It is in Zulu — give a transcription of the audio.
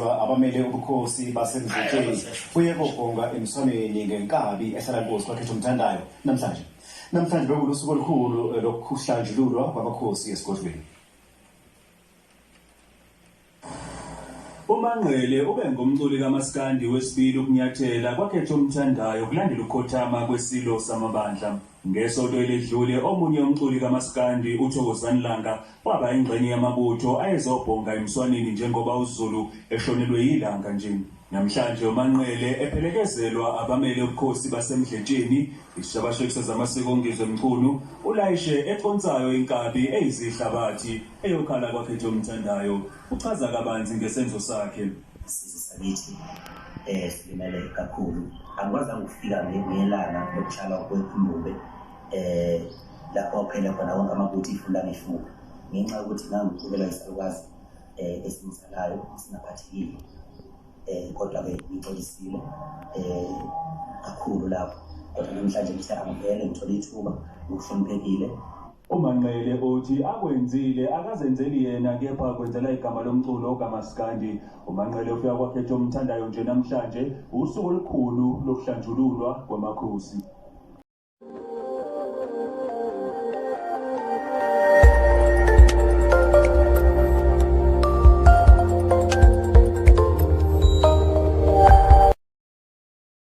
Ngokuphelekezelwa abamele ubukhosi baseMdletsheni kuye kobhonga emswaneni ngenkabi ehlala nkosi kwaKhethomthandayo namhlanje. Namhlanje bekulusuku olukhulu lokuhlanjululwa kwamakhosi esigodlweni. UManqele ube ngumculi kamaskandi wesibili ukunyathela kwaKhethomthandayo kulandela ukukhothama kweSilo Samabandla. Ngesonto eledlule omunye umculi kamaskandi uThokozani Langa waba ingxenye yamabutho ayezobhonga emswaneni njengoba uZulu eshonelwe yilanga nje. Namhlanje uManqele ephelekezelwa abamele ubukhosi baseMdletsheni, isishabasheki sezamasiko uNgizwe Mchunu ulayishe econsayo inkabi eyizihlabathi eyokhala kwaKhethomthandayo. Uchaza kabanzi ngesenzo sakhe. Isizwe sakithi silimele kakhulu. Angikwazanga ukufika ngelanga lokutshalwa kwekhulube lapho kwakuphele khona wonke amabutho ifula ngefuba ngenxa yokuthi ngangikhulelwa isalukazi esingizalayo singaphathekile. Kodwa-ke ngixolisile kakhulu lapho. Kodwa namhlanje ngithe angivele ngithole ithuba ngokuhloniphekile. UManqele uthi akwenzile akazenzeli yena kepha kwenzela igama lomculo kamaskandi. UManqele ufika kwaKhethomthandayo nje namhlanje usuku olukhulu lokuhlanjululwa kwamakhosi.